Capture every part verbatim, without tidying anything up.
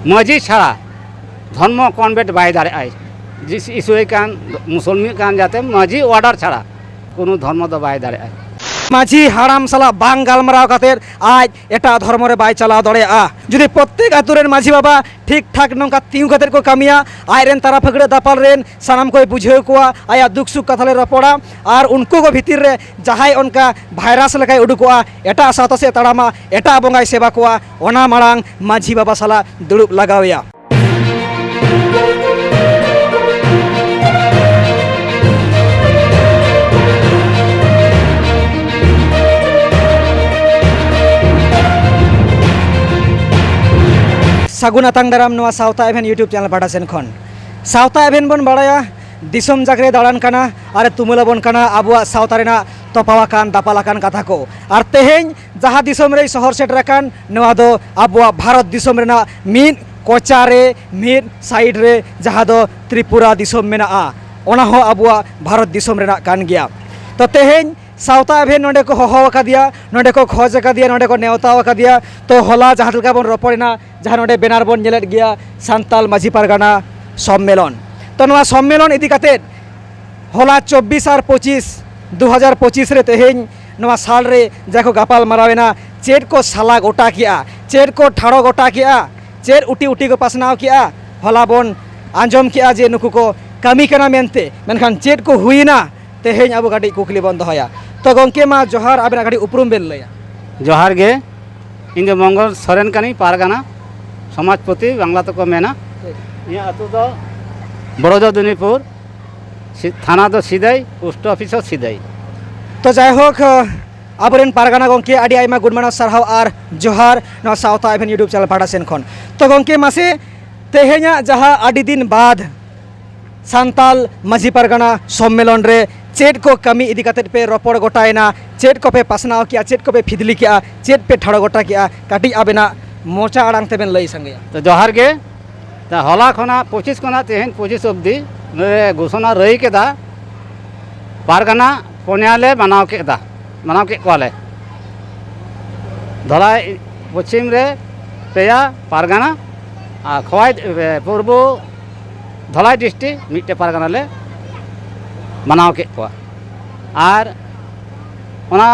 ᱢᱟᱹᱡᱷᱤ ᱪᱷᱟᱲᱟ ᱫᱷᱚᱨᱢᱚ ᱠᱚᱱᱵᱷᱮᱱᱴ ᱵᱟᱭ ᱫᱟᱲᱮᱭᱟᱜᱼᱟᱭ᱾ ᱡᱤᱥ ᱤᱥᱩᱭ ᱠᱟᱱ, ᱢᱩᱥᱚᱞᱢᱤ ᱠᱟᱱ, ᱡᱟᱛᱮ ᱢᱟᱹᱡᱷᱤ ᱚᱨᱰᱟᱨ ᱪᱷᱟᱲᱟ ᱠᱳᱱᱳ ᱫᱷᱚᱨᱢᱚ ᱫᱚ ᱵᱟᱭ ᱫᱟᱲᱮᱭᱟᱜᱼᱟᱭ᱾ ᱢᱟᱹᱡᱷᱤ ᱦᱟᱲᱟᱢ ᱥᱟᱞᱟᱜ ᱵᱟᱝ ᱜᱟᱞᱢᱟᱨᱟᱣ ᱠᱟᱛᱮᱫ ᱟᱡ ᱮᱴᱟᱜ ᱫᱷᱚᱨᱢᱚ ᱨᱮ ᱵᱟᱭ ᱪᱟᱞᱟᱣ ᱫᱟᱲᱮᱭᱟᱜᱼᱟ᱾ ᱡᱩᱫᱤ ᱯᱨᱚᱛᱮᱠ ᱟᱛᱳ ᱨᱮᱱ ᱢᱟᱹᱡᱷᱤ ᱵᱟᱵᱟ ᱴᱷᱤᱠ ᱴᱷᱟᱠ ᱱᱚᱝᱠᱟ ᱛᱤᱸᱜᱩ ᱠᱟᱛᱮᱫ ᱠᱚ ᱠᱟᱹᱢᱤᱭᱟ, ᱟᱡ ᱨᱮᱱ ᱛᱟᱨᱟ ᱯᱷᱟᱹᱠᱲᱟᱹ ᱫᱟᱯᱟᱞ ᱨᱮᱱ ᱥᱟᱱᱟᱢ ᱠᱚᱭ ᱵᱩᱡᱷᱟᱹᱣ ᱠᱚᱣᱟ, ᱟᱭᱟᱜ ᱫᱩᱠ ᱥᱩᱠ ᱠᱟᱛᱷᱟ ᱞᱮ ᱨᱚᱯᱚᱲᱟ, ᱟᱨ ᱩᱱᱠᱩ ᱠᱚ ᱵᱷᱤᱛᱤᱨ ᱨᱮ ᱡᱟᱦᱟᱸᱭ ᱚᱱᱠᱟ ᱵᱷᱟᱭᱨᱟᱥ ᱞᱮᱠᱟᱭ ᱩᱰᱩᱠᱚᱜᱼᱟ, ᱮᱴᱟᱜ ᱥᱟᱶᱛᱟ ᱥᱮᱫ ᱛᱟᱲᱟᱢᱟ, ᱮᱴᱟᱜ ᱵᱚᱸᱜᱟᱭ ᱥᱮᱵᱟ ᱠᱚᱣᱟ, ᱚᱱᱟ ᱢᱟᱲᱟᱝ ᱢᱟᱹᱡᱷᱤ ᱵᱟᱵᱟ ᱥᱟᱞᱟᱜ ᱫᱩᱲᱩᱵ ᱞᱟᱜᱟᱣᱮᱭᱟ᱾ ᱥᱟᱹᱜᱩᱱ ᱟᱛᱟᱝ ᱫᱟᱨᱟᱢ ᱱᱚᱣᱟ ᱥᱟᱶᱛᱟ ᱮᱵᱷᱮᱱ YouTube ᱪᱮᱱᱮᱞ ᱯᱟᱦᱴᱟ ᱥᱮᱱ ᱠᱷᱚᱱ᱾ ᱥᱟᱶᱛᱟ ᱮᱵᱷᱮᱱ ᱵᱚᱱ ᱵᱟᱲᱟᱭᱟ, ᱫᱤᱥᱚᱢ ᱡᱟᱠ ᱨᱮ ᱫᱟᱬᱟᱱ ᱠᱟᱱᱟ ᱟᱨ ᱛᱩᱢᱟᱹᱞ ᱟᱵᱚᱱ ᱠᱟᱱᱟ ᱟᱵᱚᱣᱟᱜ ᱥᱟᱶᱛᱟ ᱨᱮᱱᱟᱜ ᱛᱚᱯᱟᱣ ᱟᱠᱟᱱ ᱫᱟᱯᱟᱞ ᱟᱠᱟᱱ ᱠᱟᱛᱷᱟ ᱠᱚ᱾ ᱟᱨ ᱛᱮᱦᱮᱧ ᱡᱟᱦᱟᱸ ᱫᱤᱥᱚᱢ ᱨᱮᱭ ᱥᱚᱦᱚᱨ ᱥᱮᱴᱮᱨ ᱟᱠᱟᱱ, ᱱᱚᱣᱟ ᱫᱚ ᱟᱵᱚᱣᱟᱜ ᱵᱷᱟᱨᱚᱛ ᱫᱤᱥᱚᱢ ᱨᱮᱱᱟᱜ ᱢᱤᱫ ᱠᱚᱪᱟ ᱨᱮ, ᱢᱤᱫ ᱥᱟᱭᱤᱰ ᱨᱮ, ᱡᱟᱦᱟᱸ ᱫᱚ ᱛᱨᱤᱯᱩᱨᱟ ᱫᱤᱥᱚᱢ ᱢᱮᱱᱟᱜᱼᱟ, ᱚᱱᱟ ᱦᱚᱸ ᱟᱵᱚᱣᱟᱜ ᱵᱷᱟᱨᱚᱛ ᱫᱤᱥᱚᱢ ᱨᱮᱱᱟᱜ ᱠᱟᱱ ᱜᱮᱭᱟ᱾ ᱛᱚ ᱛᱮᱦᱮᱧ ᱥᱟᱶᱛᱟ ᱮᱵᱷᱮᱱ ᱱᱚᱰᱮ ᱠᱚ ᱦᱚᱦᱚ ᱟᱠᱟᱫᱮᱭᱟ, ᱱᱚᱰᱮ ᱠᱚ ᱠᱷᱚᱡᱽ ᱟᱠᱟᱫᱮᱭᱟ, ᱱᱚᱰᱮ ᱠᱚ ᱱᱮᱣᱛᱟ ᱟᱠᱟᱫᱮᱭᱟ᱾ ᱛᱚ ᱦᱚᱞᱟ ᱡᱟᱦᱟᱸ ᱞᱮᱠᱟ ᱵᱚᱱ ᱨᱚᱯᱚᱲ ᱮᱱᱟ, ᱡᱟᱦᱟᱸ ᱱᱚᱰᱮ ᱵᱮᱱᱟᱨ ᱵᱚᱱ ᱧᱮᱞᱮᱫ ᱜᱮᱭᱟ, ᱥᱟᱱᱛᱟᱞ ᱢᱟᱹᱡᱷᱤ ᱯᱟᱨᱜᱟᱱᱟ ᱥᱚᱢᱢᱮᱞᱚᱱ᱾ ᱛᱚ ᱱᱚᱣᱟ ᱥᱚᱢᱢᱮᱞᱚᱱ ᱤᱫᱤ ᱠᱟᱛᱮᱫ ᱦᱚᱞᱟ ᱪᱚᱵᱵᱤᱥ ᱟᱨ ᱯᱚᱸᱪᱤᱥ, ᱫᱩ ᱦᱟᱡᱟᱨ ᱯᱚᱸᱪᱤᱥ ᱨᱮ ᱛᱮᱦᱮᱧ ᱱᱚᱣᱟ ᱥᱟᱞ ᱨᱮ ᱡᱟᱦᱟᱸ ᱠᱚ ᱜᱟᱯᱟᱞ ᱢᱟᱨᱟᱣ ᱮᱱᱟ, ᱪᱮᱫ ᱠᱚ ᱥᱟᱞᱟ ᱜᱚᱴᱟ ᱠᱮᱜᱼᱟ, ᱪᱮᱫ ᱠᱚ ᱴᱷᱟᱲᱚ ᱜᱚᱴᱟ ᱠᱮᱜᱼᱟ, ᱪᱮᱫ ᱩᱴᱤ ᱩᱴᱤ ᱠᱚ ᱯᱟᱥᱱᱟᱣ ᱠᱮᱜᱼᱟ, ᱦᱚᱞᱟ ᱵᱚᱱ ᱟᱸᱡᱚᱢ ᱠᱮᱜᱼᱟ ᱡᱮ ᱱᱩᱠᱩ ᱠᱚ ᱠᱟᱹᱢᱤ ᱠᱟᱱᱟ ᱢᱮᱱᱛᱮ, ᱢᱮᱱᱠᱷᱟᱱ ᱪᱮᱫ ᱠᱚ ᱦᱩᱭᱱᱟ? ᱛᱮᱦᱮᱧ ᱟᱵᱚ ᱠᱟᱹᱴᱤᱡ ᱠᱩᱠᱞᱤ ᱵᱚᱱ ᱫᱚᱦᱚᱭᱟ᱾ ᱛᱚ ᱜᱚᱢᱠᱮ, ᱢᱟ ᱡᱚᱦᱟᱨ, ᱟᱵᱮᱱᱟᱜ ᱠᱟᱹᱴᱤᱡ ᱩᱯᱨᱩᱢ ᱵᱮᱱ ᱞᱟᱹᱭᱟ᱾ ᱡᱚᱦᱟᱨ ᱜᱮ, ᱤᱧ ᱫᱚ ᱢᱚᱝᱜᱚᱞ ᱥᱚᱨᱮᱱ ᱠᱟᱹᱱᱟᱹᱧ, ᱯᱟᱨᱜᱟᱱᱟ ᱥᱚᱢᱟᱡᱽᱯᱚᱛᱤ ᱵᱟᱝᱞᱟ ᱛᱮᱠᱚ ᱢᱮᱱᱟ᱾ ᱤᱧᱟᱹᱜ ᱟᱹᱛᱩ ᱫᱚ ᱵᱚᱲᱚᱡᱚᱫᱤᱱᱤᱯᱩᱨ, ᱥᱤ-, ᱛᱷᱟᱱᱟ ᱫᱚ ᱥᱤᱫᱟᱹᱭ, ᱯᱳᱥᱴ ᱚᱯᱷᱤᱥ ᱦᱚᱸ ᱥᱤᱫᱟᱹᱭ᱾ ᱛᱚ ᱡᱟᱭᱦᱳᱠ, ᱟᱵᱚᱨᱮᱱ ᱯᱟᱨᱜᱟᱱᱟ ᱜᱚᱢᱠᱮ, ᱟᱹᱰᱤ ᱟᱭᱢᱟ ᱜᱩᱱ ᱢᱟᱱᱟᱣ ᱥᱟᱨᱦᱟᱣ ᱟᱨ ᱡᱚᱦᱟᱨ ᱱᱚᱣᱟ ᱥᱟᱶᱛᱟ ᱮᱵᱷᱮᱱ YouTube ᱪᱮᱱᱮᱞ ᱯᱟᱦᱴᱟ ᱥᱮᱱ ᱠᱷᱚᱱ᱾ ᱛᱚ ᱜᱚᱢᱠᱮ, ᱢᱟᱥᱮ ᱛᱮᱦᱮᱧᱟᱜ ᱡᱟᱦᱟᱸ ᱟᱹᱰᱤ ᱫᱤᱱ ᱵᱟᱫ ᱥᱟᱱᱛᱟᱞ ᱢᱟᱹᱡᱷᱤ ᱯᱟᱨᱜᱟᱱᱟ ᱥᱚᱢᱢᱮᱞᱚᱱ ᱨᱮ ᱪᱮᱫ ᱠᱚ ᱠᱟᱹᱢᱤ ᱤᱫᱤ ᱠᱟᱛᱮᱫ ᱯᱮ ᱨᱚᱯᱚᱲ ᱜᱚᱴᱟᱭᱮᱱᱟ, ᱪᱮᱫ ᱠᱚᱯᱮ ᱯᱟᱥᱱᱟᱣ ᱠᱮᱜᱼᱟ, ᱪᱮᱫ ᱠᱚᱯᱮ ᱯᱷᱤᱫᱽᱞᱤ ᱠᱮᱜᱼᱟ, ᱪᱮᱫ ᱯᱮ ᱴᱷᱟᱲᱚ ᱜᱚᱴᱟ ᱠᱮᱜᱼᱟ, ᱠᱟᱹᱴᱤᱡ ᱟᱵᱮᱱᱟᱜ ᱢᱚᱪᱟ ᱟᱲᱟᱝ ᱛᱮᱵᱮᱱ ᱞᱟᱹᱭ ᱥᱟᱸᱜᱮᱭᱟ᱾ ᱛᱚ ᱡᱚᱦᱟᱨ ᱜᱮ᱾ ᱛᱚ ᱦᱚᱞᱟ ᱠᱷᱚᱱᱟᱜ ᱯᱚᱸᱪᱤᱥ ᱠᱷᱚᱱᱟᱜ ᱛᱮᱦᱮᱧ ᱯᱚᱸᱪᱤᱥ ᱚᱵᱫᱤ ᱱᱚᱰᱮ ᱜᱷᱳᱥᱚᱱᱟ ᱨᱟᱹᱭ ᱠᱮᱫᱟ, ᱯᱟᱨᱜᱟᱱᱟ ᱯᱚᱱᱭᱟ ᱞᱮ ᱢᱟᱱᱟᱣ ᱠᱮᱫᱟ, ᱢᱟᱱᱟᱣ ᱠᱮᱫ ᱠᱚᱣᱟᱞᱮ᱾ ᱫᱷᱚᱞᱟᱭ ᱯᱚᱪᱷᱤᱢ ᱨᱮ ᱯᱮᱭᱟ ᱯᱟᱨᱜᱟᱱᱟ, ᱟᱨ ᱠᱷᱚᱣᱟᱭ ᱯᱩᱨᱵᱚ ᱫᱷᱚᱞᱟᱭ ᱰᱤᱥᱴᱤᱠ ᱢᱤᱫᱴᱮᱡ ᱯᱟᱨᱜᱟᱱᱟ ᱞᱮ ᱵᱮᱱᱟᱣ ᱠᱮᱫ ᱠᱚᱣᱟ᱾ ᱟᱨ ᱚᱱᱟ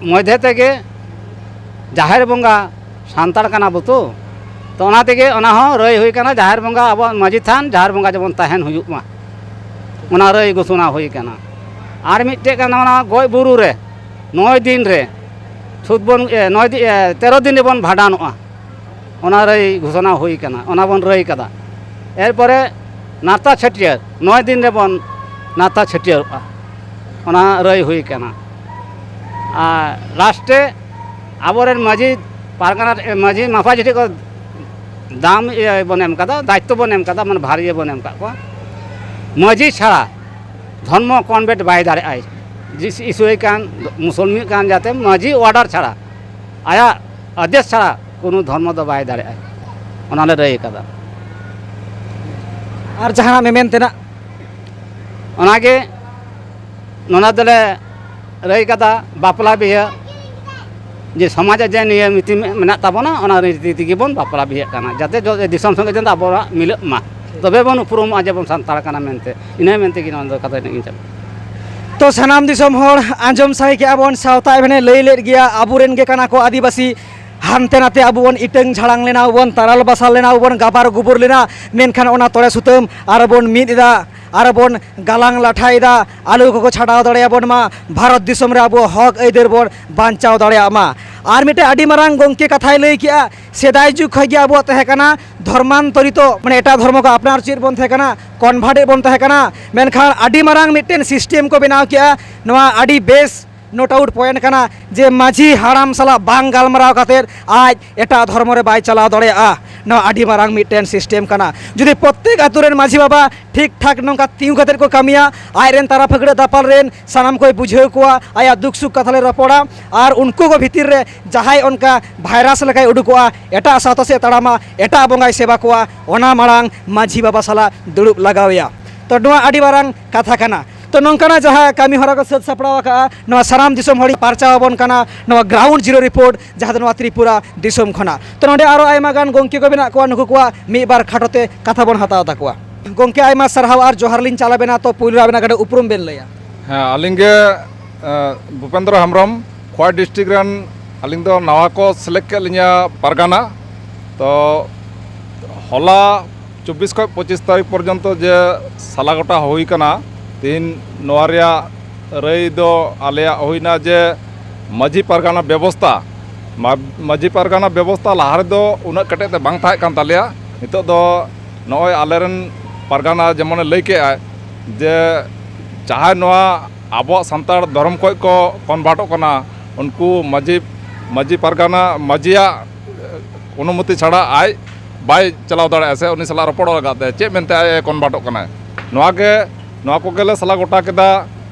ᱢᱚᱫᱽᱫᱷᱮ ᱛᱮᱜᱮ ᱡᱟᱦᱮᱨ ᱵᱚᱸᱜᱟ, ᱥᱟᱱᱛᱟᱲ ᱠᱟᱱᱟ ᱵᱚ ᱛᱚ, ᱛᱚ ᱚᱱᱟ ᱛᱮᱜᱮ ᱚᱱᱟ ᱦᱚᱸ ᱨᱟᱹᱭ ᱦᱩᱭ ᱠᱟᱱᱟ, ᱡᱟᱦᱮᱨ ᱵᱚᱸᱜᱟ ᱟᱵᱚᱣᱟᱜ ᱢᱟᱹᱡᱷᱤ ᱛᱷᱟᱱ, ᱡᱟᱦᱮᱨ ᱵᱚᱸᱜᱟ ᱡᱮᱢᱚᱱ ᱛᱟᱦᱮᱱ ᱦᱩᱭᱩᱜ ᱢᱟ, ᱚᱱᱟ ᱨᱟᱹᱭ ᱜᱷᱳᱥᱚᱱᱟ ᱦᱩᱭ ᱠᱟᱱᱟ᱾ ᱟᱨ ᱢᱤᱫᱴᱮᱡ ᱠᱟᱱᱟ ᱚᱱᱟ ᱜᱚᱡ ᱵᱩᱨᱩ ᱨᱮ ᱱᱚᱭ ᱫᱤᱱ ᱨᱮ ᱥᱩᱫ ᱵᱚᱱ, ᱮ, ᱱᱚᱭ ᱫᱤ-, ᱮ, ᱛᱮᱨᱚ ᱫᱤᱱ ᱨᱮᱵᱚᱱ ᱵᱷᱟᱸᱰᱟᱱᱚᱜᱼᱟ, ᱚᱱᱟ ᱨᱟᱹᱭ ᱜᱷᱳᱥᱚᱱᱟ ᱦᱩᱭ ᱠᱟᱱᱟ, ᱚᱱᱟ ᱵᱚᱱ ᱨᱟᱹᱭ ᱠᱟᱫᱟ᱾ ᱮᱨᱯᱚᱨᱮ ᱱᱟᱨᱛᱟ ᱪᱷᱟᱹᱴᱭᱟᱹᱨ, ᱱᱚᱭ ᱫᱤᱱ ᱨᱮᱵᱚᱱ ᱱᱟᱨᱛᱟ ᱪᱷᱟᱹᱴᱭᱟᱹᱨᱚᱜᱼᱟ, ᱚᱱᱟ ᱨᱟᱹᱭ ᱦᱩᱭ ᱠᱟᱱᱟ᱾ ᱟᱨ ᱞᱟᱥᱴᱮ ᱟᱵᱚᱨᱮᱱ ᱢᱟᱹᱡᱷᱤ ᱯᱟᱨᱜᱟᱱᱟ, ᱢᱟᱹᱡᱷᱤ ᱢᱟᱯᱟᱡᱷᱤ ᱴᱷᱮᱱ ᱠᱚ ᱫᱟᱢ ᱤᱭᱟᱹ ᱵᱚᱱ ᱮᱢ ᱠᱟᱫᱟ, ᱫᱟᱭᱤᱛᱛᱚ ᱵᱚᱱ ᱮᱢ ᱠᱟᱫᱟ, ᱢᱟᱱᱮ ᱵᱷᱟᱨ ᱤᱭᱟᱹ ᱵᱚᱱ ᱮᱢ ᱠᱟᱫ ᱠᱚᱣᱟ᱾ ᱢᱟᱹᱡᱷᱤ ᱪᱷᱟᱲᱟ ᱫᱷᱚᱨᱢᱚ ᱠᱚᱱᱵᱷᱮᱴ ᱵᱟᱭ ᱫᱟᱲᱮᱭᱟᱜᱼᱟᱭ᱾ ᱡᱤᱥ ᱤᱥᱩᱭ ᱠᱟᱱ, ᱢᱩᱥᱚᱞᱢᱤ ᱠᱟᱱ, ᱡᱟᱛᱮ ᱢᱟᱹᱡᱷᱤ ᱚᱨᱰᱟᱨ ᱪᱷᱟᱲᱟ, ᱟᱭᱟᱜ ᱟᱫᱮᱥ ᱪᱷᱟᱲᱟ ᱠᱳᱱᱳ ᱫᱷᱚᱨᱢᱚ ᱫᱚ ᱵᱟᱭ ᱫᱟᱲᱮᱭᱟᱜᱼᱟᱭ᱾ ᱚᱱᱟᱞᱮ ᱨᱟᱹᱭ ᱠᱟᱫᱟ᱾ ᱟᱨ ᱡᱟᱦᱟᱱᱟᱜ ᱢᱮᱢᱮᱱ ᱛᱮᱱᱟᱜ? ᱚᱱᱟᱜᱮ ᱱᱚᱰᱮ ᱫᱚᱞᱮ ᱨᱟᱹᱭ ᱠᱟᱫᱟ, ᱵᱟᱯᱞᱟ ᱵᱤᱦᱟᱹ ᱡᱮ ᱥᱚᱢᱟᱡᱽ ᱨᱮ ᱡᱮ ᱱᱤᱭᱟᱹ ᱢᱤᱛᱤ ᱢᱮᱱᱟᱜ ᱛᱟᱵᱚᱱᱟ, ᱚᱱᱟ ᱨᱤᱛᱤ ᱛᱮᱜᱮ ᱵᱚᱱ ᱵᱟᱯᱞᱟ ᱵᱤᱦᱟᱹᱜ ᱠᱟᱱᱟ, ᱡᱟᱛᱮ ᱡᱚ-, ᱫᱤᱥᱚᱢ ᱥᱚᱸᱜᱮ ᱡᱮᱱᱚ ᱟᱵᱚᱣᱟᱜ ᱢᱤᱞᱟᱹᱜ ᱢᱟ, ᱛᱚᱵᱮ ᱵᱚᱱ ᱩᱯᱨᱩᱢᱚᱜᱼᱟ ᱡᱮ ᱵᱚᱱ ᱥᱟᱱᱛᱟᱲ ᱠᱟᱱᱟ ᱢᱮᱱᱛᱮ᱾ ᱤᱱᱟᱹ ᱢᱮᱱ ᱛᱮᱜᱮ ᱱᱚᱣᱟ ᱫᱚ ᱠᱟᱛᱷᱟ ᱤᱱᱟᱹᱜ ᱜᱤᱧ ᱪᱟᱵᱟᱭᱟ᱾ ᱛᱚ ᱥᱟᱱᱟᱢ ᱫᱤᱥᱚᱢ ᱦᱚᱲ ᱟᱸᱡᱚᱢ ᱥᱟᱭ ᱠᱮᱜᱼᱟ ᱵᱚᱱ, ᱥᱟᱶᱛᱟ ᱮᱵᱷᱮᱱᱮ ᱞᱟᱹᱭ ᱞᱮᱫ ᱜᱮᱭᱟ, ᱟᱵᱚᱨᱮᱱ ᱜᱮ ᱠᱟᱱᱟ ᱠᱚ ᱟᱹᱫᱤᱵᱟᱹᱥᱤ᱾ ᱦᱟᱱᱛᱮ ᱱᱟᱛᱮ ᱟᱵᱚ ᱵᱚᱱ ᱤᱴᱟᱹᱝ ᱡᱷᱟᱲᱟᱝ ᱞᱮᱱᱟ, ᱵᱚᱱ ᱛᱟᱨᱟᱞ ᱵᱟᱥᱟᱞ ᱞᱮᱱᱟ, ᱵᱚᱱ ᱜᱟᱵᱟᱨ ᱜᱩᱵᱩᱨ ᱞᱮᱱᱟ, ᱢᱮᱱᱠᱷᱟᱱ ᱚᱱᱟ ᱛᱚᱲᱮ ᱥᱩᱛᱟᱹᱢ ᱟᱨ ᱵᱚᱱ ᱢᱤᱫ ᱮᱫᱟ, ᱟᱨ ᱵᱚᱱ ᱜᱟᱞᱟᱝ ᱞᱟᱴᱷᱟᱭᱮᱫᱟ, ᱟᱞᱚ ᱠᱚᱠᱚ ᱪᱷᱟᱰᱟᱣ ᱫᱟᱲᱮᱭᱟᱵᱚᱱ ᱢᱟ, ᱵᱷᱟᱨᱚᱛ ᱫᱤᱥᱚᱢ ᱨᱮ ᱟᱵᱚ ᱦᱚᱠ ᱟᱹᱭᱫᱟᱹᱨ ᱵᱚᱱ ᱵᱟᱧᱪᱟᱣ ᱫᱟᱲᱮᱭᱟᱜ ᱢᱟ᱾ ᱟᱨ ᱢᱤᱫᱴᱮᱱ ᱟᱹᱰᱤ ᱢᱟᱨᱟᱝ ᱜᱚᱢᱠᱮ ᱠᱟᱛᱷᱟᱭ ᱞᱟᱹᱭ ᱠᱮᱜᱼᱟ, ᱥᱮᱫᱟᱭ ᱡᱩᱜᱽ ᱠᱷᱚᱱ ᱜᱮ ᱟᱵᱚᱣᱟᱜ ᱛᱟᱦᱮᱸ ᱠᱟᱱᱟ ᱫᱷᱚᱨᱢᱟᱱᱛᱚᱨᱤᱛᱚ, ᱢᱟᱱᱮ ᱮᱴᱟᱜ ᱫᱷᱚᱨᱢᱚ ᱠᱚ ᱟᱯᱱᱟᱨ ᱪᱮᱫ ᱵᱚᱱ ᱛᱟᱦᱮᱸ ᱠᱟᱱᱟ, ᱠᱚᱱᱵᱷᱟᱨᱴ ᱮᱫ ᱵᱚᱱ ᱛᱟᱦᱮᱸ ᱠᱟᱱᱟ᱾ ᱢᱮᱱᱠᱷᱟᱱ ᱟᱹᱰᱤ ᱢᱟᱨᱟᱝ ᱢᱤᱫᱴᱮᱱ ᱥᱤᱥᱴᱮᱢ ᱠᱚ ᱵᱮᱱᱟᱣ ᱠᱮᱜᱼᱟ, ᱱᱚᱣᱟ ᱟᱹᱰᱤ ᱵᱮᱥ ᱱᱳᱴ ᱟᱣᱩᱴ ᱯᱚᱭᱮᱱᱴ ᱠᱟᱱᱟ ᱡᱮ ᱢᱟᱹᱡᱷᱤ ᱦᱟᱲᱟᱢ ᱥᱟᱞᱟᱜ ᱵᱟᱝ ᱜᱟᱞᱢᱟᱨᱟᱣ ᱠᱟᱛᱮᱫ ᱟᱡ ᱮᱴᱟᱜ ᱫᱷᱚᱨᱢᱚ ᱨᱮ ᱵᱟᱭ ᱪᱟᱞᱟᱣ ᱫᱟᱲᱮᱭᱟᱜᱼᱟ᱾ ᱱᱚᱣᱟ ᱟᱹᱰᱤ ᱢᱟᱨᱟᱝ ᱢᱤᱫᱴᱮᱱ ᱥᱤᱥᱴᱮᱢ ᱠᱟᱱᱟ᱾ ᱡᱩᱫᱤ ᱯᱨᱚᱛᱛᱮᱠ ᱟᱛᱳ ᱨᱮᱱ ᱢᱟᱹᱡᱷᱤ ᱵᱟᱵᱟ ᱴᱷᱤᱠ ᱴᱷᱟᱠ ᱱᱚᱝᱠᱟ ᱛᱤᱸᱜᱩ ᱠᱟᱛᱮᱫ ᱠᱚ ᱠᱟᱹᱢᱤᱭᱟ, ᱟᱡ ᱨᱮᱱ ᱛᱟᱨᱟ ᱯᱷᱟᱹᱜᱲᱟᱹᱜ ᱫᱟᱯᱟᱞ ᱨᱮᱱ ᱥᱟᱱᱟᱢ ᱠᱚᱭ ᱵᱩᱡᱷᱟᱹᱣ ᱠᱚᱣᱟ, ᱟᱭᱟᱜ ᱫᱩᱠ ᱥᱩᱠ ᱠᱟᱛᱷᱟ ᱞᱮ ᱨᱚᱯᱚᱲᱟ, ᱟᱨ ᱩᱱᱠᱩ ᱠᱚ ᱵᱷᱤᱛᱤᱨ ᱨᱮ ᱡᱟᱦᱟᱸᱭ ᱚᱱᱠᱟ ᱵᱷᱟᱭᱨᱟᱥ ᱞᱮᱠᱟᱭ ᱩᱰᱩᱠᱚᱜᱼᱟ, ᱮᱴᱟᱜ ᱥᱟᱶᱛᱟ ᱥᱮᱫ ᱛᱟᱲᱟᱢᱟ, ᱮᱴᱟᱜ ᱵᱚᱸᱜᱟᱭ ᱥᱮᱵᱟ ᱠᱚᱣᱟ, ᱚᱱᱟ ᱢᱟᱲᱟᱝ ᱢᱟᱹᱡᱷᱤ ᱵᱟᱵᱟ ᱥᱟᱞᱟᱜ ᱫᱩᱲᱩᱵ ᱞᱟᱜᱟᱣᱮᱭᱟ᱾ ᱛᱚ ᱱᱚᱣᱟ ᱟᱹᱰᱤ ᱢᱟᱨᱟᱝ ᱠᱟᱛᱷᱟ ᱠᱟᱱᱟ᱾ ᱛᱚ, ᱱᱚᱝᱠᱟᱱᱟᱜ ᱡᱟᱦᱟᱸ ᱠᱟᱹᱢᱤ ᱦᱚᱨᱟ ᱠᱚ ᱥᱟᱹᱛ ᱥᱟᱯᱲᱟᱣ ᱟᱠᱟᱜᱼᱟ, ᱱᱚᱣᱟ ᱥᱟᱱᱟᱢ ᱫᱤᱥᱚᱢ ᱦᱚᱲᱤᱧ ᱯᱟᱨᱪᱟᱣ ᱟᱵᱚᱱ ᱠᱟᱱᱟ ᱱᱚᱣᱟ ground zero report, ᱡᱟᱦᱟᱸ ᱫᱚ ᱱᱚᱣᱟ ᱛᱨᱤᱯᱩᱨᱟ ᱫᱤᱥᱚᱢ ᱠᱷᱚᱱᱟᱜ᱾ ᱛᱚ, ᱱᱚᱰᱮ ᱟᱨᱚ ᱟᱭᱢᱟ ᱜᱟᱱ ᱜᱚᱢᱠᱮ ᱠᱚ ᱢᱮᱱᱟᱜ ᱠᱚᱣᱟ, ᱱᱩᱠᱩ ᱠᱚᱣᱟᱜ ᱢᱤᱫ ᱵᱟᱨ ᱠᱷᱟᱴᱚ ᱛᱮ ᱠᱟᱛᱷᱟ ᱵᱚᱱ ᱦᱟᱛᱟᱣ ᱛᱟᱠᱚᱣᱟ᱾ ᱜᱚᱢᱠᱮ, ᱟᱭᱢᱟ ᱥᱟᱨᱦᱟᱣ ᱟᱨ ᱡᱚᱦᱟᱨ ᱞᱤᱧ ᱪᱟᱞ ᱟᱵᱮᱱᱟ᱾ ᱛᱚ, ᱯᱩᱭᱞᱩ ᱨᱮ ᱟᱵᱮᱱᱟᱜ ᱠᱟᱹᱴᱤᱡ ᱩᱯᱨᱩᱢ ᱵᱮᱱ ᱞᱟᱹᱭᱟ᱾ ᱦᱮᱸ, ᱟᱹᱞᱤᱧ ᱜᱮ, ᱮ, ᱵᱷᱩᱯᱮᱱᱫᱨᱚ ᱦᱮᱢᱵᱨᱚᱢ, ᱠᱷᱳᱣᱟᱭ district ᱨᱮᱱ᱾ ᱟᱹᱞᱤᱧ ᱫᱚ ᱱᱟᱣᱟ ᱠᱚ select ᱠᱮᱫ ᱞᱤᱧᱟ ᱯᱟᱨᱜᱟᱱᱟ᱾ ᱛᱚ, ᱦᱚᱞᱟ ᱪᱚᱵᱵᱤᱥ ᱠᱷᱚᱱ ᱯᱚᱸᱪᱤᱥ ᱛᱟᱹᱨᱤᱠᱷ ᱯᱚᱨᱡᱚᱱᱛᱚ ᱡᱮ ᱥᱟᱞᱟ ᱜᱚᱴᱟ ᱦᱩᱭ ᱠᱟᱱᱟ, ᱛᱮᱦᱮᱧ ᱱᱚᱣᱟ ᱨᱮᱭᱟᱜ ᱨᱟᱹᱭ ᱫᱚ ᱟᱞᱮᱭᱟᱜ ᱦᱩᱭᱱᱟ ᱡᱮ ᱢᱟᱹᱡᱷᱤ ᱯᱟᱨᱜᱟᱱᱟ ᱵᱮᱵᱚᱥᱛᱟ, ᱢᱟ-, ᱢᱟᱹᱡᱷᱤ ᱯᱟᱨᱜᱟᱱᱟ ᱵᱮᱵᱚᱥᱛᱟ ᱞᱟᱦᱟ ᱨᱮᱫᱚ ᱩᱱᱟᱹᱜ ᱠᱮᱴᱮᱡ ᱛᱮ ᱵᱟᱝ ᱛᱟᱦᱮᱸ ᱠᱟᱱ ᱛᱟᱞᱮᱭᱟ᱾ ᱱᱤᱛᱚᱜ ᱫᱚ ᱱᱚᱜᱼᱚᱭ ᱟᱞᱮᱨᱮᱱ ᱯᱟᱨᱜᱟᱱᱟ ᱡᱮᱢᱚᱱᱮ ᱞᱟᱹᱭ ᱠᱮᱜᱼᱟ ᱡᱮ ᱡᱟᱦᱟᱸᱭ ᱱᱚᱣᱟ ᱟᱵᱚᱣᱟᱜ ᱥᱟᱱᱛᱟᱲ ᱫᱷᱚᱨᱚᱢ ᱠᱷᱚᱱ ᱠᱚ convertᱚᱜ ᱠᱟᱱᱟ, ᱩᱱᱠᱩ ᱢᱟᱹᱡᱷᱤ, ᱢᱟᱹᱡᱷᱤ ᱯᱟᱨᱜᱟᱱᱟ, ᱢᱟᱹᱡᱷᱤᱭᱟᱜ ᱚᱱᱩᱢᱚᱛᱤ ᱪᱷᱟᱲᱟ ᱟᱡ ᱵᱟᱭ ᱪᱟᱞᱟᱣ ᱫᱟᱲᱮᱭᱟᱜᱼᱟ ᱥᱮ ᱩᱱᱤ ᱥᱟᱞᱟᱜ ᱨᱚᱯᱚᱲ ᱞᱟᱜᱟᱜ ᱛᱟᱭᱟ, ᱪᱮᱫ ᱢᱮᱱᱛᱮ ᱟᱡ ᱮ convertᱚᱜ ᱠᱟᱱᱟᱭ᱾ ᱱᱚᱣᱟ ᱜᱮ, ᱱᱚᱣᱟ ᱠᱚᱜᱮ ᱞᱮ ᱥᱟᱞᱟ ᱜᱚᱴᱟ ᱠᱮᱫᱟ᱾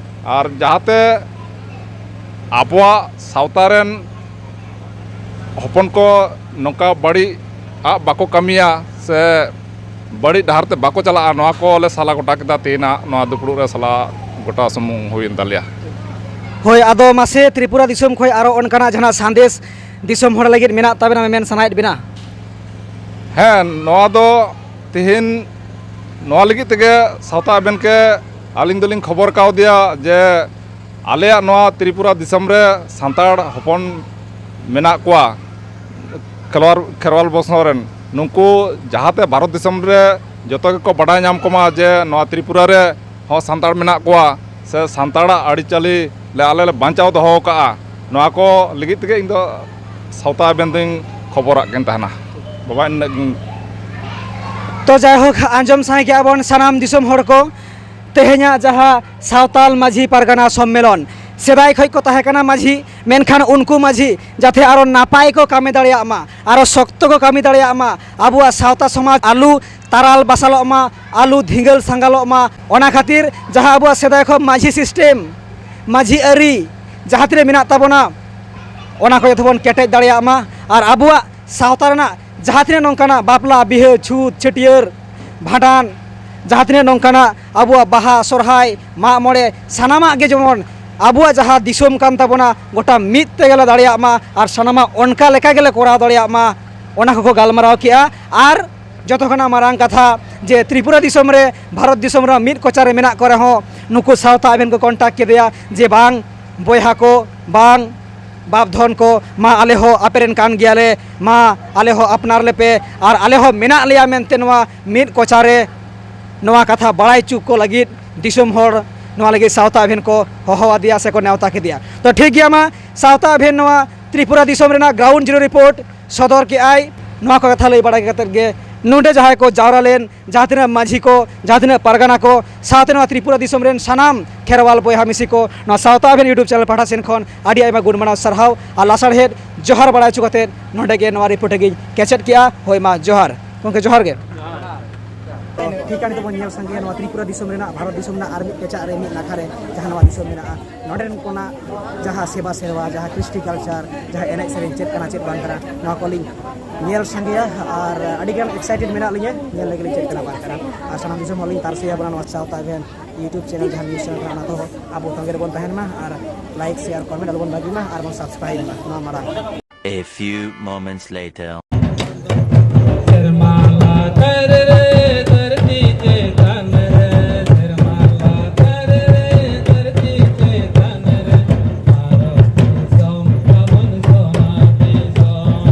ᱟᱨ ᱡᱟᱦᱟᱸᱛᱮ ᱟᱵᱚᱣᱟᱜ ᱥᱟᱶᱛᱟ ᱨᱮᱱ ᱦᱚᱯᱚᱱ ᱠᱚ ᱱᱚᱝᱠᱟ ᱵᱟᱹᱲᱤᱡ ᱟᱜ ᱵᱟᱠᱚ ᱠᱟᱹᱢᱤᱭᱟ ᱥᱮ ᱵᱟᱹᱲᱤᱡ ᱰᱟᱦᱟᱨ ᱛᱮ ᱵᱟᱠᱚ ᱪᱟᱞᱟᱜᱼᱟ, ᱱᱚᱣᱟ ᱠᱚ ᱞᱮ ᱥᱟᱞᱟ ᱜᱚᱴᱟ ᱠᱮᱫᱟ᱾ ᱛᱮᱦᱮᱧᱟᱜ ᱱᱚᱣᱟ ᱫᱩᱯᱲᱩᱵ ᱨᱮ ᱥᱟᱞᱟ ᱜᱚᱴᱟ ᱥᱩᱢᱩᱝ ᱦᱩᱭᱮᱱ ᱛᱟᱞᱮᱭᱟ᱾ ᱦᱳᱭ, ᱟᱫᱚ ᱢᱟᱥᱮ ᱛᱨᱤᱯᱩᱨᱟ ᱫᱤᱥᱚᱢ ᱠᱷᱚᱱ ᱟᱨᱚ ᱚᱱᱠᱟᱱᱟᱜ ᱡᱟᱦᱟᱱᱟᱜ ᱥᱟᱸᱫᱮᱥ ᱫᱤᱥᱚᱢ ᱦᱚᱲ ᱞᱟᱹᱜᱤᱫ ᱢᱮᱱᱟᱜ ᱛᱟᱵᱮᱱᱟ, ᱢᱮᱢᱮᱱ ᱥᱟᱱᱟᱭᱮᱫ ᱵᱮᱱᱟ? ᱦᱮᱸ, ᱱᱚᱣᱟ ᱫᱚ ᱛᱮᱦᱮᱧ ᱱᱚᱣᱟ ᱞᱟᱹᱜᱤᱫ ᱛᱮᱜᱮ ᱥᱟᱶᱛᱟ ᱟᱵᱮᱱ ᱠᱮ ᱟᱹᱞᱤᱧ ᱫᱚᱞᱤᱧ ᱠᱷᱚᱵᱚᱨ ᱠᱟᱣᱫᱮᱭᱟ ᱡᱮ ᱟᱞᱮᱭᱟᱜ ᱱᱚᱣᱟ ᱛᱨᱤᱯᱩᱨᱟ ᱫᱤᱥᱚᱢ ᱨᱮ ᱥᱟᱱᱛᱟᱲ ᱦᱚᱯᱚᱱ ᱢᱮᱱᱟᱜ ᱠᱚᱣᱟ, ᱠᱷᱮᱨᱣᱟᱞ, ᱠᱷᱮᱨᱣᱟᱞ ᱵᱚᱝᱥᱚ ᱨᱮᱱ᱾ ᱱᱩᱠᱩ ᱡᱟᱦᱟᱸᱛᱮ ᱵᱷᱟᱨᱚᱛ ᱫᱤᱥᱚᱢ ᱨᱮ ᱡᱚᱛᱚ ᱜᱮᱠᱚ ᱵᱟᱰᱟᱭ ᱧᱟᱢ ᱠᱚᱢᱟ ᱡᱮ ᱱᱚᱣᱟ ᱛᱨᱤᱯᱩᱨᱟ ᱨᱮ ᱦᱚᱸ ᱥᱟᱱᱛᱟᱲ ᱢᱮᱱᱟᱜ ᱠᱚᱣᱟ, ᱥᱮ ᱥᱟᱱᱛᱟᱲᱟᱜ ᱟᱹᱨᱤᱪᱟᱹᱞᱤ ᱞᱮ ᱟᱞᱮ ᱞᱮ ᱵᱟᱧᱪᱟᱣ ᱫᱚᱦᱚ ᱟᱠᱟᱫᱼᱟ, ᱱᱚᱣᱟ ᱠᱚ ᱞᱟᱹᱜᱤᱫ ᱛᱮᱜᱮ ᱤᱧ ᱫᱚ ᱥᱟᱶᱛᱟ ᱟᱵᱮᱱ ᱫᱚᱧ ᱠᱷᱚᱵᱚᱨᱟᱫ ᱠᱤᱱ ᱛᱟᱦᱮᱱᱟ᱾ ᱵᱟᱵᱟ, ᱤᱱᱟᱹᱜ ᱜᱤᱧ᱾ ᱛᱚ, ᱡᱟᱭᱦᱳᱠ, ᱟᱸᱡᱚᱢ ᱥᱟᱸᱜᱮ ᱠᱮᱜᱼᱟ ᱵᱚᱱ ᱥᱟᱱᱟᱢ ᱫᱤᱥᱚᱢ ᱦᱚᱲ ᱠᱚ, ᱛᱮᱦᱮᱧᱟᱜ ᱡᱟᱦᱟᱸ ᱥᱟᱶᱛᱟᱞ ᱢᱟᱹᱡᱷᱤ ᱯᱟᱨᱜᱟᱱᱟ ᱥᱚᱢᱢᱮᱞᱚᱱ, ᱥᱮᱫᱟᱭ ᱠᱷᱚᱱ ᱠᱚ ᱛᱟᱦᱮᱸ ᱠᱟᱱᱟ ᱢᱟᱹᱡᱷᱤ, ᱢᱮᱱᱠᱷᱟᱱ ᱩᱱᱠᱩ ᱢᱟᱹᱡᱷᱤ ᱡᱟᱛᱮ ᱟᱨᱚ ᱱᱟᱯᱟᱭ ᱠᱚ ᱠᱟᱹᱢᱤ ᱫᱟᱲᱮᱭᱟᱜ ᱢᱟ, ᱟᱨᱚ ᱥᱚᱠᱛᱚ ᱠᱚ ᱠᱟᱹᱢᱤ ᱫᱟᱲᱮᱭᱟᱜ ᱢᱟ, ᱟᱵᱚᱣᱟᱜ ᱥᱟᱶᱛᱟ ᱥᱚᱢᱟᱡᱽ ᱟᱞᱚ ᱛᱟᱨᱟᱞ ᱵᱟᱥᱟᱞᱚᱜ ᱢᱟ, ᱟᱞᱚ ᱫᱷᱤᱸᱜᱟᱹᱞ ᱥᱟᱸᱜᱟᱞᱚᱜ ᱢᱟ᱾ ᱚᱱᱟ ᱠᱷᱟᱹᱛᱤᱨ ᱡᱟᱦᱟᱸ ᱟᱵᱚᱣᱟᱜ ᱥᱮᱫᱟᱭ ᱠᱷᱚᱱ ᱢᱟᱹᱡᱷᱤ system, ᱢᱟᱹᱡᱷᱤ ᱟᱹᱨᱤ ᱡᱟᱦᱟᱸ ᱛᱤᱱᱟᱹᱜ ᱢᱮᱱᱟᱜ ᱛᱟᱵᱚᱱᱟ, ᱚᱱᱟ ᱠᱚ ᱡᱚᱛᱚ ᱵᱚᱱ ᱠᱮᱴᱮᱡ ᱫᱟᱲᱮᱭᱟᱜ ᱢᱟ᱾ ᱟᱨ ᱟᱵᱚᱣᱟᱜ ᱥᱟᱶᱛᱟ ᱨᱮᱱᱟᱜ ᱡᱟᱦᱟᱸ ᱛᱤᱱᱟᱹᱜ ᱱᱚᱝᱠᱟᱱᱟᱜ ᱵᱟᱯᱞᱟ, ᱵᱤᱦᱟᱹ, ᱪᱷᱩᱛ, ᱪᱷᱟᱹᱴᱭᱟᱹᱨ, ᱵᱷᱟᱸᱰᱟᱱ, ᱡᱟᱦᱟᱸ ᱛᱤᱱᱟᱹᱜ ᱱᱚᱝᱠᱟᱱᱟᱜ ᱟᱵᱚᱣᱟᱜ ᱵᱟᱦᱟ, ᱥᱚᱨᱦᱟᱭ, ᱢᱟᱜ ᱢᱚᱬᱮ, ᱥᱟᱱᱟᱢᱟᱜ ᱜᱮ ᱡᱮᱢᱚᱱ ᱟᱵᱚᱣᱟᱜ ᱡᱟᱦᱟᱸ ᱫᱤᱥᱚᱢ ᱠᱟᱱ ᱛᱟᱵᱚᱱᱟ, ᱜᱚᱴᱟ ᱢᱤᱫ ᱛᱮᱜᱮ ᱞᱮ ᱫᱟᱲᱮᱭᱟᱜ ᱢᱟ ᱟᱨ ᱥᱟᱱᱟᱢᱟᱜ ᱚᱱᱠᱟ ᱞᱮᱠᱟ ᱜᱮᱞᱮ ᱠᱚᱨᱟᱣ ᱫᱟᱲᱮᱭᱟᱜ ᱢᱟ, ᱚᱱᱟ ᱠᱚᱠᱚ ᱜᱟᱞᱢᱟᱨᱟᱣ ᱠᱮᱜᱼᱟ᱾ ᱟᱨ ᱡᱚᱛᱚ ᱠᱷᱚᱱᱟᱜ ᱢᱟᱨᱟᱝ ᱠᱟᱛᱷᱟ ᱡᱮ ᱛᱨᱤᱯᱩᱨᱟ ᱫᱤᱥᱚᱢ ᱨᱮ, ᱵᱷᱟᱨᱚᱛ ᱫᱤᱥᱚᱢ ᱨᱮ ᱢᱤᱫ ᱠᱚᱪᱟ ᱨᱮ ᱢᱮᱱᱟᱜ ᱠᱚ ᱨᱮᱦᱚᱸ, ᱱᱩᱠᱩ ᱥᱟᱶᱛᱟ ᱟᱵᱷᱮᱱ ᱠᱚ ᱠᱚᱱᱴᱟᱠᱴ ᱠᱮᱫᱮᱭᱟ ᱡᱮ ᱵᱟᱝ ᱵᱚᱭᱦᱟ ᱠᱚ, ᱵᱟᱝ ᱵᱟᱯ ᱫᱷᱚᱱ ᱠᱚ, ᱢᱟ ᱟᱞᱮ ᱦᱚᱸ ᱟᱯᱮ ᱨᱮᱱ ᱠᱟᱱ ᱜᱮᱭᱟᱞᱮ, ᱢᱟ ᱟᱞᱮ ᱦᱚᱸ ᱟᱯᱱᱟᱨ ᱞᱮᱯᱮ, ᱟᱨ ᱟᱞᱮ ᱦᱚᱸ ᱢᱮᱱᱟᱜ ᱞᱮᱭᱟ ᱢᱮᱱᱛᱮ ᱱᱚᱣᱟ ᱢᱤᱫ ᱠᱚᱪᱟ ᱨᱮ ᱱᱚᱣᱟ ᱠᱟᱛᱷᱟ ᱵᱟᱲᱟᱭ ᱦᱚᱪᱚ ᱠᱚ ᱞᱟᱹᱜᱤᱫ ᱫᱤᱥᱚᱢ ᱦᱚᱲ ᱱᱚᱣᱟ ᱞᱟᱹᱜᱤᱫ ᱥᱟᱶᱛᱟ ᱟᱵᱷᱮᱱ ᱠᱚ ᱦᱚᱦᱚ ᱟᱫᱮᱭᱟ ᱥᱮᱠᱚ ᱱᱮᱣᱛᱟ ᱠᱮᱫᱮᱭᱟ᱾ ᱛᱚ ᱴᱷᱤᱠ ᱜᱮᱭᱟ, ᱢᱟ ᱥᱟᱶᱛᱟ ᱟᱵᱷᱮᱱ ᱱᱚᱣᱟ ᱛᱨᱤᱯᱩᱨᱟ ᱫᱤᱥᱚᱢ ᱨᱮᱱᱟᱜ ᱜᱨᱟᱣᱩᱱᱰ ᱡᱤᱨᱳ ᱨᱤᱯᱳᱨᱴ ᱥᱚᱫᱚᱨ ᱠᱮᱜᱼᱟᱭ᱾ ᱱᱚᱣᱟ ᱠᱚ ᱠᱟᱛᱷᱟ ᱞᱟᱹᱭ ᱵᱟᱲᱟ ᱠᱟᱛᱮᱫ ᱜᱮ ᱱᱚᱰᱮ ᱡᱟᱦᱟᱸᱭ ᱠᱚ ᱡᱟᱣᱨᱟ ᱞᱮᱱ, ᱡᱟᱦᱟᱸ ᱛᱤᱱᱟᱹᱜ ᱢᱟᱹᱡᱷᱤ ᱠᱚ, ᱡᱟᱦᱟᱸ ᱛᱤᱱᱟᱹᱜ ᱯᱟᱨᱜᱟᱱᱟ ᱠᱚ, ᱥᱟᱶᱛᱮ ᱱᱚᱣᱟ ᱛᱨᱤᱯᱩᱨᱟ ᱫᱤᱥᱚᱢ ᱨᱮᱱ ᱥᱟᱱᱟᱢ ᱠᱷᱮᱨᱣᱟᱞ ᱵᱚᱭᱦᱟ ᱢᱤᱥᱤ ᱠᱚ, ᱱᱚᱣᱟ ᱥᱟᱶᱛᱟ ᱟᱵᱷᱮᱱ YouTube ᱪᱮᱱᱮᱞ ᱯᱟᱦᱴᱟ ᱥᱮᱱ ᱠᱷᱚᱱ ᱟᱹᱰᱤ ᱟᱭᱢᱟ ᱜᱩᱱ ᱢᱟᱱᱟᱣ ᱥᱟᱨᱦᱟᱣ ᱟᱨ ᱞᱟᱥᱟᱲᱦᱮᱫ ᱡᱚᱦᱟᱨ ᱵᱟᱲᱟᱭ ᱦᱚᱪᱚ ᱠᱟᱛᱮᱫ ᱱᱚᱰᱮ ᱜᱮ ᱱᱚᱣᱟ ᱨᱤᱯᱳᱨᱴ ᱜᱤᱧ ᱠᱮᱪᱮᱫ ᱠᱮᱜᱼᱟ᱾ ᱦᱳᱭ, ᱢᱟ ᱡᱚᱦᱟᱨ ᱜᱚᱢᱠᱮ, ᱡᱚᱦᱟᱨ ᱜᱮ᱾ ᱴᱷᱤᱠ ᱟᱹᱰᱤ ᱛᱮᱵᱚᱱ ᱧᱮᱞ ᱥᱟᱸᱜᱮᱭᱟ ᱱᱚᱣᱟ ᱛᱨᱤᱯᱩᱨᱟ ᱫᱤᱥᱚᱢ ᱨᱮᱱᱟᱜ, ᱵᱷᱟᱨᱚᱛ ᱫᱤᱥᱚᱢ ᱨᱮᱱᱟᱜ ᱟᱨ ᱢᱤᱫ ᱠᱮᱪᱟᱜ ᱨᱮ, ᱢᱤᱫ ᱱᱟᱠᱷᱟ ᱨᱮ ᱡᱟᱦᱟᱸ ᱱᱚᱣᱟ ᱫᱤᱥᱚᱢ ᱢᱮᱱᱟᱜᱼᱟ, ᱱᱚᱰᱮᱱ ᱠᱚᱱᱟᱜ ᱡᱟᱦᱟᱸ ᱥᱮᱵᱟ ᱥᱮᱨᱣᱟ, ᱡᱟᱦᱟᱸ ᱠᱨᱤᱥᱴᱤ ᱠᱟᱞᱪᱟᱨ, ᱡᱟᱦᱟᱸ ᱮᱱᱮᱡ ᱥᱮᱨᱮᱧ ᱪᱮᱫ ᱠᱟᱱᱟ, ᱪᱮᱫ ᱵᱟᱝ ᱠᱟᱱᱟ, ᱱᱚᱣᱟ ᱠᱚᱞᱤᱧ ᱧᱮᱞ ᱥᱟᱸᱜᱮᱭᱟ᱾ ᱟᱨ ᱟᱹᱰᱤ ᱜᱟᱱ ᱮᱠᱥᱟᱭᱴᱮᱰ ᱢᱮᱱᱟᱜ ᱞᱤᱧᱟᱹ ᱧᱮᱞ ᱞᱟᱹᱜᱤᱫ ᱞᱤᱧ ᱪᱮᱫ ᱠᱟᱱᱟ ᱵᱟᱝ ᱠᱟᱱᱟ᱾ ᱟᱨ ᱥᱟᱱᱟᱢ ᱫᱤᱥᱚᱢ ᱦᱚᱲ ᱞᱤᱧ ᱛᱟᱨᱥᱮᱭᱟ ᱵᱚᱱᱟ ᱱᱚᱣᱟ ᱥᱟᱶᱛᱟ ᱟᱵᱷᱮᱱ YouTube ᱪᱮᱱᱮᱞ ᱡᱟᱦᱟᱸ ᱱᱤᱭᱩᱡᱽ ᱪᱮᱱᱮᱞ ᱠᱟᱱᱟ, ᱚᱱᱟ ᱛᱮᱦᱚᱸ ᱟᱵᱚ ᱛᱚᱸᱜᱮ ᱨᱮᱵᱚᱱ ᱛᱟᱦᱮᱱ ᱢᱟ ᱟᱨ ᱞᱟᱭᱤᱠ, ᱥᱮᱭᱟᱨ, ᱠᱚᱢᱮᱱᱴ ᱟᱞᱚᱵᱚᱱ ᱵᱟᱹᱜᱤ ᱢᱟ ᱟᱨ ᱵᱚᱱ ᱥᱟᱵᱥᱠᱨᱟᱭᱤᱵ ᱢᱟ ᱱᱚᱣᱟ ᱢᱟᱲᱟᱝ᱾ A few moments later. ᱥᱮᱨᱢᱟ ᱞᱟᱛᱟᱨ ᱨᱮ ᱫᱷᱟᱹᱨᱛᱤ ᱪᱮᱛᱟᱱ ᱨᱮ, ᱥᱮᱨᱢᱟ ᱞᱟᱛᱟᱨ ᱨᱮ ᱫᱷᱟᱹᱨᱛᱤ ᱪᱮᱛᱟᱱ ᱨᱮ, ᱵᱷᱟᱨᱚᱛ ᱫᱤᱥᱚᱢ ᱛᱟᱵᱚᱱ ᱥᱚᱱᱟ ᱫᱤᱥᱚᱢ,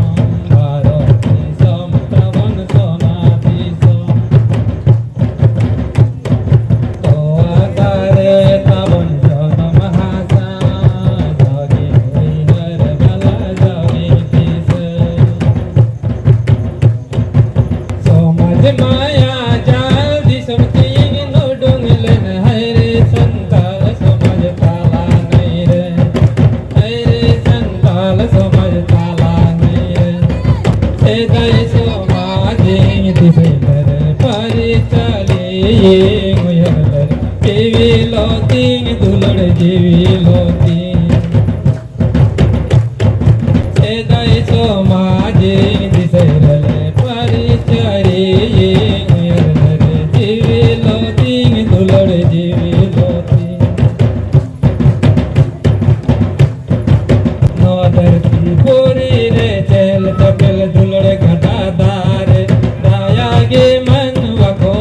ᱵᱷᱟᱨᱚᱛ ᱫᱤᱥᱚᱢ ᱛᱟᱵᱚᱱ ᱥᱚᱱᱟ ᱫᱤᱥᱚᱢ᱾ ᱛᱚᱣᱟ ᱫᱟᱨᱮ ᱛᱟᱵᱚᱱ ᱡᱚᱱᱚᱢ ᱦᱟᱥᱟ, ᱡᱟᱣᱜᱮ ᱩᱭᱦᱟᱹᱨ ᱢᱟᱞᱟ ᱡᱟᱣᱜᱮ ᱫᱤᱥᱟᱹ᱾ ᱥᱚᱢᱟᱡᱽ ᱢᱟᱭᱟ ᱡᱟᱞ ᱫᱤᱥᱚᱢ ᱛᱤᱧ ᱩᱰᱩᱝ ᱞᱮᱱ ᱦᱟᱭ ᱨᱮ ᱥᱟᱱᱛᱟᱲ ᱥᱚᱢᱟᱡᱽ ᱛᱟᱞᱟ ᱱᱟᱹᱭ ᱨᱮ, ᱦᱟᱭ ᱨᱮ ᱥᱟᱱᱛᱟᱲ ᱥᱚᱢᱟᱡᱽ ᱛᱟᱞᱟ ᱱᱟᱹᱭ ᱨᱮ᱾ ᱥᱮᱫᱟᱭ ᱥᱚᱢᱟᱡᱽ ᱤᱧ ᱫᱤᱥᱟᱹᱭ ᱞᱮᱨᱮ, ᱯᱟᱹᱨᱤᱥ ᱪᱟᱹᱞᱤ ᱤᱧ ᱩᱭᱦᱟᱹᱨ ᱞᱮᱨᱮ, ᱡᱤᱣᱤ ᱞᱚ ᱛᱤᱧ ᱫᱩᱞᱟᱹᱲ ᱡᱤᱣᱤ ᱞᱚ ᱛᱤᱧ᱾ ᱥᱮᱫᱟᱭ ᱥᱚᱢᱟᱡᱽ ᱤᱧ ᱫᱤᱥᱟᱹᱭ ᱞᱮᱨᱮ, ᱯᱟᱹᱨᱤᱥ ᱪᱟᱹᱞᱤ ᱤᱧ ᱩᱭᱦᱟᱹᱨ ᱞᱮᱨᱮ, ᱡᱤᱣᱤ ᱢᱟᱱᱣᱟ ᱠᱚ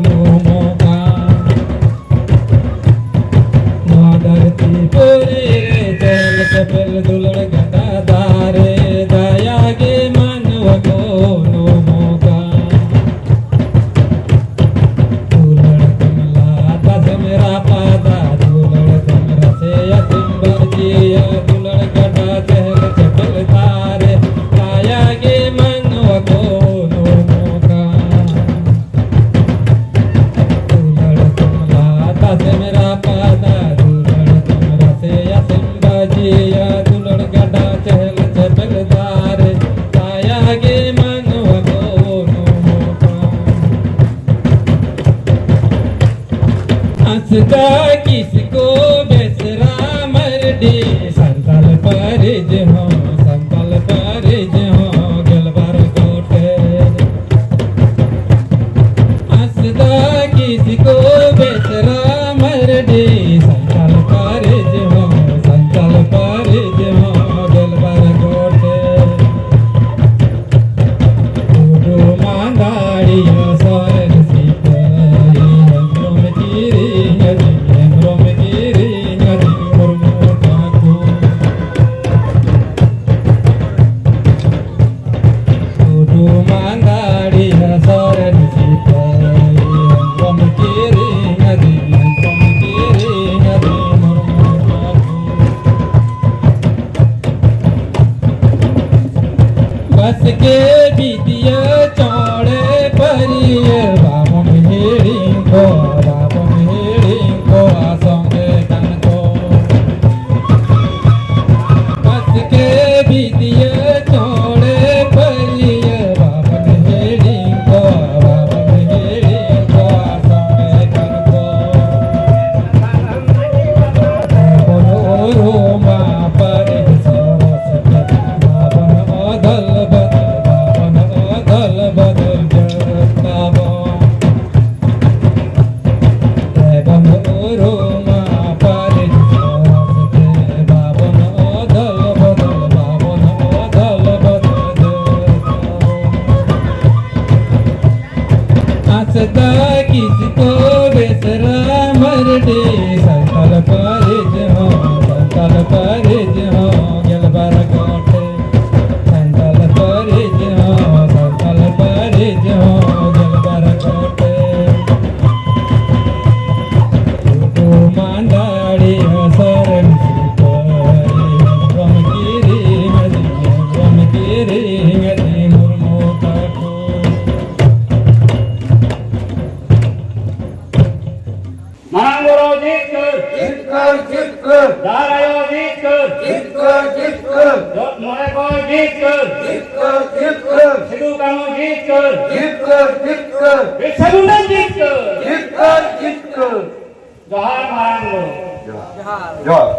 ᱧᱩᱢᱚᱜ ᱠᱟᱱ᱾ ᱱᱚᱣᱟ ᱫᱷᱟᱹᱨᱛᱤ ᱯᱩᱨᱤ ᱨᱮ ᱪᱮᱦᱮᱞ ᱪᱮᱯᱮᱞ ᱫᱩᱞᱟᱹᱲ ᱜᱟᱰᱟ ᱫᱟᱨᱮ, ᱫᱟᱭᱟ ᱜᱮ ᱢᱟᱱᱣᱟ ᱠᱚ ᱧᱩᱢᱚᱜ ᱠᱟᱱ᱾ ᱫᱩᱞᱟᱹᱲ ᱠᱚᱢᱞᱟ ᱫᱟᱥᱮᱢ ᱨᱟᱯᱟᱫᱟ, ᱫᱩᱞᱟᱹᱲ ᱠᱚᱢ ᱨᱟᱥᱮᱭᱟ ᱥᱤᱢ ᱵᱟᱹᱡᱤᱭᱟ, ᱫᱩᱞᱟᱹᱲ ᱜᱟᱰᱟ ᱪᱮᱦᱮᱞ ᱪᱮᱯᱮᱞ ᱫᱟᱨᱮ, ᱫᱟᱭᱟ ᱜᱮ ᱢᱟᱱᱣᱟ ᱠᱚ ᱧᱩᱢᱚᱜ ᱠᱟᱱ᱾ ᱫᱩᱞᱟᱹᱲ ᱠᱚᱢᱞᱟ ᱫᱟᱥᱮᱢ ᱨᱟᱯᱟᱫᱟ, ᱫᱩᱞᱟᱹᱲ ᱠᱚᱢ ᱨᱟᱥᱮᱭᱟ ᱥᱤᱢ ᱵᱟᱹᱡᱤᱭᱟ, ᱫᱩᱞᱟᱹᱲ ᱜᱟᱰᱟ ᱪᱮᱦᱮᱞ ᱪᱮᱯᱮᱞ ᱫᱟᱨᱮ, ᱫᱟᱭᱟ ᱜᱮ ᱢᱟᱱᱣᱟ ᱠᱚ ᱧᱩᱢᱚᱜ ᱠᱟᱱ᱾ ᱦᱟᱸᱥᱫᱟ ᱠᱤᱥᱠᱩ ᱵᱮᱥᱨᱟ ᱢᱟᱨᱰᱤ, ᱥᱟᱱᱛᱟᱞ ᱯᱟᱹᱨᱤᱥ ᱦᱚᱸ, ᱥᱟᱱᱛᱟᱞ ᱯᱟᱹᱨᱤᱥ ᱦᱚᱸ ᱜᱮᱞᱵᱟᱨ ᱜᱚᱴᱮᱡ᱾ ᱦᱟᱸᱥᱫᱟ ᱠᱤᱥᱠᱩ ᱵᱮᱥᱨᱟ ᱢᱟᱨᱰᱤ, ᱥᱟᱱᱛᱟᱞ ᱯᱟᱹᱨᱤᱥ ᱦᱚᱸ, ᱥᱟᱱᱛᱟᱞ ᱯᱟᱹᱨᱤᱥ ᱦᱚᱸ ᱜᱮᱞᱵᱟᱨ ᱜᱚᱴᱮᱡ᱾ ᱴᱩᱰᱩ ᱢᱟᱱᱫᱟᱲᱤᱭᱟᱹ ᱥᱚᱨᱮᱱ ᱥᱤᱯᱟᱹᱦᱤ, ᱦᱮᱢᱵᱽᱨᱚᱢ ᱠᱤᱨᱤᱧ ᱟᱹᱫᱤᱧ, ᱦᱮᱢᱵᱽᱨᱚᱢ ᱠᱤᱨᱤᱧ ᱟᱹᱫᱤᱧ, ᱢᱩᱨᱢᱩ ᱴᱷᱟᱹᱠᱩᱨ᱾ ᱫᱟ ᱠᱤᱥᱠᱩ ᱵᱮᱥᱨᱟ ᱢᱟᱨᱰᱤ, ᱥᱟᱱᱛᱟᱞ ᱯᱟᱹᱨᱤᱥ ᱦᱚᱸ, ᱥᱟᱱᱛᱟᱞ ᱯᱟᱹᱨᱤᱥ ᱦᱚᱸ ᱜᱮᱞᱵᱟᱨ ᱜᱚᱴᱮᱡ᱾ ᱥᱟᱱᱛᱟᱞ ᱯᱟᱹᱨᱤᱥ ᱦᱚᱸ, ᱥᱟᱱᱛᱟᱞ ᱯᱟᱹᱨᱤᱥ ᱦᱚᱸ ᱜᱮᱞᱵᱟᱨ ᱜᱚᱴᱮᱡ᱾ ᱴᱩᱰᱩ ᱢᱟᱱᱰᱟᱲᱤ ᱦᱚᱸ ᱥᱚᱨᱮᱱ ᱥᱤᱯᱟᱹᱦᱤ, ᱦᱮᱢᱵᱨᱚᱢ ᱠᱤᱨᱤᱧ ᱟᱹᱫᱤ, ᱦᱮᱢᱵᱨᱚᱢ ᱠᱤᱨᱤᱧ ᱟᱹᱫᱤ ᱢᱩᱨᱢᱩ ᱛᱟᱠᱚ᱾ ᱢᱟᱨᱟᱝ ᱵᱩᱨᱩ ᱡᱤᱛᱠᱟᱹᱨ᱾ ᱡᱤᱛᱠᱟᱹᱨ, ᱡᱤᱛᱠᱟᱹᱨ᱾ ᱡᱟᱦᱮᱨ ᱟᱭᱳ ᱡᱤᱛᱠᱟᱹᱨ᱾ ᱡᱤᱛᱠᱟᱹᱨ, ᱡᱤᱛᱠᱟᱹᱨ᱾ ᱡᱚᱜ ᱢᱚᱬᱮ ᱠᱚ ᱡᱤᱛᱠᱟᱹᱨ᱾ ᱡᱤᱛᱠᱟᱹᱨ, ᱡᱤᱛᱠᱟᱹᱨ᱾ ᱥᱤᱫᱩ ᱠᱟᱹᱱᱦᱩ ᱡᱤᱛᱠᱟᱹᱨ᱾ ᱡᱤᱛᱠᱟᱹᱨ, ᱡᱤᱛᱠᱟᱹᱨ᱾ ᱵᱤᱨᱥᱟ ᱢᱩᱱᱰᱟ ᱡᱤᱛᱠᱟᱹᱨ᱾ ᱡᱤᱛᱠᱟᱹᱨ, ᱡᱤᱛᱠᱟᱹᱨ᱾ ᱡᱚᱦᱟᱨ ᱢᱟᱨᱟᱝ ᱵᱩᱨᱩ᱾ ᱡᱚᱦᱟᱨ᱾ ᱡᱚᱦᱟᱨ᱾